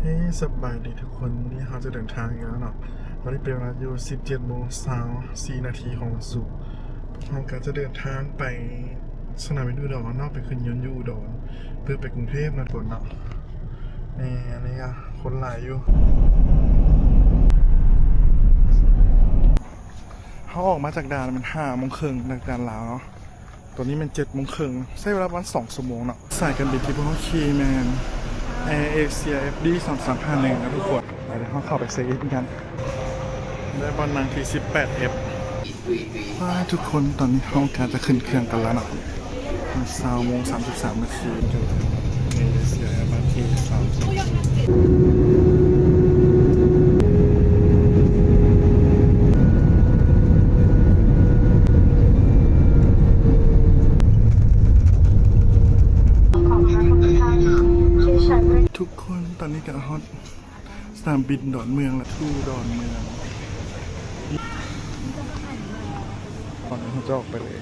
ເອີ ສະບາຍດີທຸກຄົນ, ມື້ນີ້ເຮົາຈະເດີນທາງອີກແລ້ວເນາະ. ຕອນນີ້ເປັນເວລາຢູ່ສິບເຈັດໂມງຊາວສີ່ນາທີຂອງວັນສຸກ. ເຮົາກໍຈະເດີນທາງໄປສະໜາມບິນອຸດອນເນາະ, ໄປຂຶ້ນຍົນຢູ່ອຸດອນ ເພື່ອໄປກຸງເທບນະທຸກຄົນເນາະ. ນີ້ ອັນນີ້ກໍຄົນຫຼາຍຢູ່. ເຮົາອອກມາຈາກດ່ານແມ່ນຫ້າໂມງເຄິ່ງ ຈາກດ່ານລາວເນາະ. ຕອນນີ້ແມ່ນເຈັດໂມງເຄິ່ງ ໃຊ້ເວລາປະມານສອງຊົ່ວໂມງເນາະ. ສາຍການບິນທີ່ພວກເຮົາຂີ່ແມ່ນ Air Asia ເອັຟ ດີ ສາມສາມຫ້າໜຶ່ງ ນະທຸກຄົນ. ແລ້ວເຮົາເຂົ້າໄປເຊັກອິນກັນ ໄດ້ບ່ອນນັ່ງທີ່ສິບແປດ F. ວ້າ ທຸກຄົນ ຕອນນີ້ເຮົາກະຈະຂຶ້ນເຄື່ອງກັນແລ້ວເນາະ. ຊາວໂມງສາມສິບສາມນາທີ Air Asia ເອັຟ ທີ ສາມສາມຫ້າ ທຸກຄົນ ຕອນນີ້ກໍຮອດສະໜາມບິນດອນເມືອງລະ ທູດອນເມືອງ. ຕອນນີ້ເຮົາຈະອອກໄປເລີຍ.